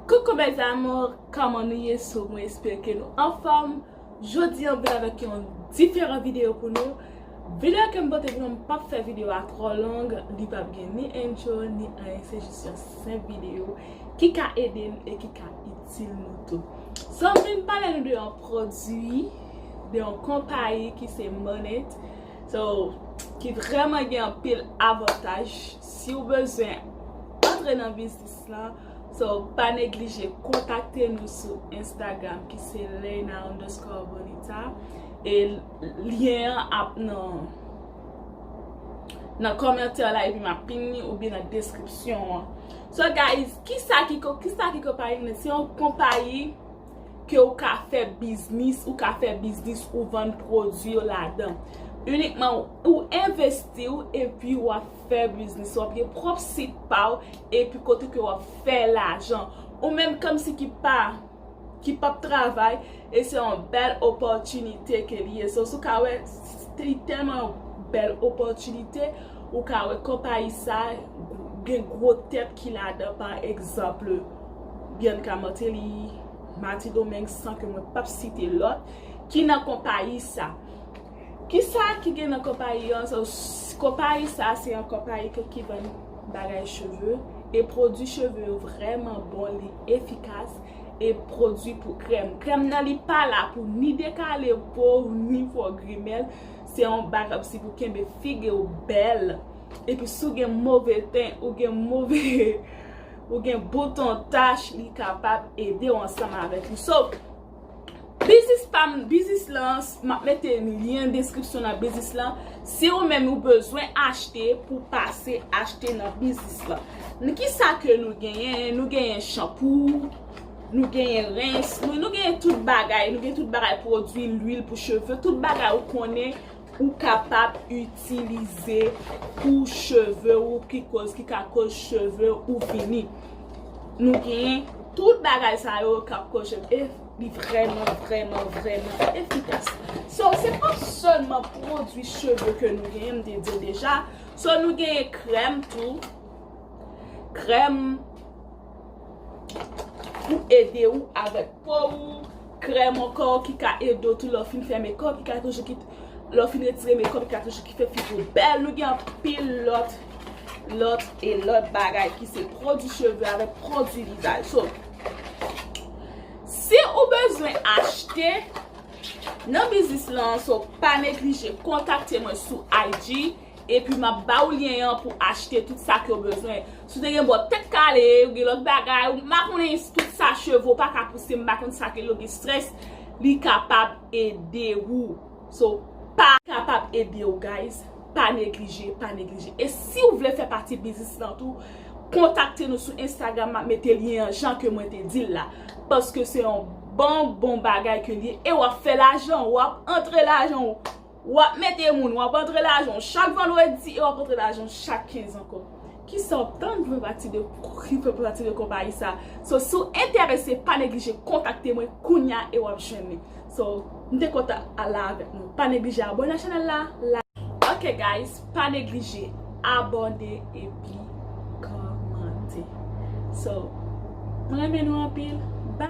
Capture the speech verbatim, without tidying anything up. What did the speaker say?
Coucou mes amours, kòman nou ye? So, mwen espere ke nou anfòm. Jodi an vin avèk yon diferan videyo pou nou. Videyo ke m pote pou nou, m p ap fè videyo a twò long, li p ap gen ni intro, ni anyen, se jis yon senp videyo ki ka ede n e ki ka itil nou tou. So, m vin pale nou de yon pwodui, de yon konpayi ki se Monat. So, ki vrèman gen anpil avantaj. Si w bezwen antre nan biznis lan, so, pa neglije kontakte nou sou Instagram ki se Leina underscore Bonita. E lyen an ap nan, nan kòmantè la epi m ap pin li oubyen nan deskripsyon an. So, guys, kisa ki ko-, kisa ki konpayi Monat? Se yon konpayi ke ou ka fè biznis, ou ka fè biznis, ou vann pwodui yo ladan. Inikman ou envesti w epi w ap fè biznis, w ap gen pwòp sit pa w epi kote ke w ap fè lajan. Ou menm kòmsi ki pa, ki p ap travay, e se yon bèl opòtinite ke li ye. So, si w ka wè, li tèlman yon bèl opòtinite, ou ka wè konpayi sa gen gwo tèt ki ladan, pa egzanp, Bianca Martelly, Marty Domingue, san ke mwen p ap site lòt, ki nan konpayi sa. Kisa ki gen nan konpayi an? So, s-, konpayi sa se yon konpayi ke, ki vann bagay cheve, e pwodui cheve yo vrèman bon, li efikas, e pwodui pou krèm. Krèm nan li pa la pou ni dekale po w, ni fè w grimèl. Se yon bagay si pou kenbe figi w bèl. Epi si w gen move ten, ou gen move, ou gen bouton, tach, li kapab ede w ansanm avèk li. So, biznis pa m, biznis lan, m ap mete lyen deskripsyon nan biznis lan. Si ou menm ou bezwen achte, pou pase achte nan biznis lan. N-, kisa ke nou genyen? Nou genyen chanpou, nou genyen rens, nou, nou genyen tout bagay, nou genyen tout bagay, pwodui, lwil pou cheve, tout bagay ou konnen ou kapab itilize pou cheve ou, ki koz, ki ka koz cheve ou vini. Nou genyen tout bagay sa yo k ap koz cheve. E li vrèman, vrèman, vrèman efikas. So, se pa sèlman pwodui cheve ke nou genyen, m te di w deja. So, nou genyen krèm tou. Krèm pou ede w avèk po w, krèm ankò ki ka ede w tou lè w fin fè mekòp, ki ka toujou ki, lè w fin retire mekòp, ki ka toujou ki fè figi w bèl. Nou gen anpil lòt, lòt e lòt bagay ki se pwodui cheve avèk pwodui vizaj. So, si ou bezwen achte nan biznis lan, so pa neglije kontakte mwen sou I G. Epi m ap ba ou lyen an pou achte tout sa ke w bezwen. Si w te gen bò tèt kale, ou gen lòt bagay, ou pa konnen tout sa cheve w pa ka pouse, m pa konn sa ke l gen strès, li kapab ede ou. So, pa kapab ede w, guys. Pa neglije, pa neglije. E si w vle fè pati biznis lan tou, kontakte nou sou Instagram, m ap mete lyen an jan ke mwen te di l la. Paske se yon bon, bon bagay ke l ye. E w ap fè lajan, w ap antre lajan w. W ap mete moun, w ap antre lajan w chak vandredi e w ap antre lajan w chak kenz ankò. Kisa w ap tann pou fè pati de, ki fè pati de konpayi sa? So, si w enterese, pa neglije kontakte mwen kounya e w ap jwenn li. So, m te kontan al la avèk nou. Pa neglije abòne a chanèl la, la. Ok, guys, pa neglije abòne epi kòmante. So, mwen renmen nou anpil.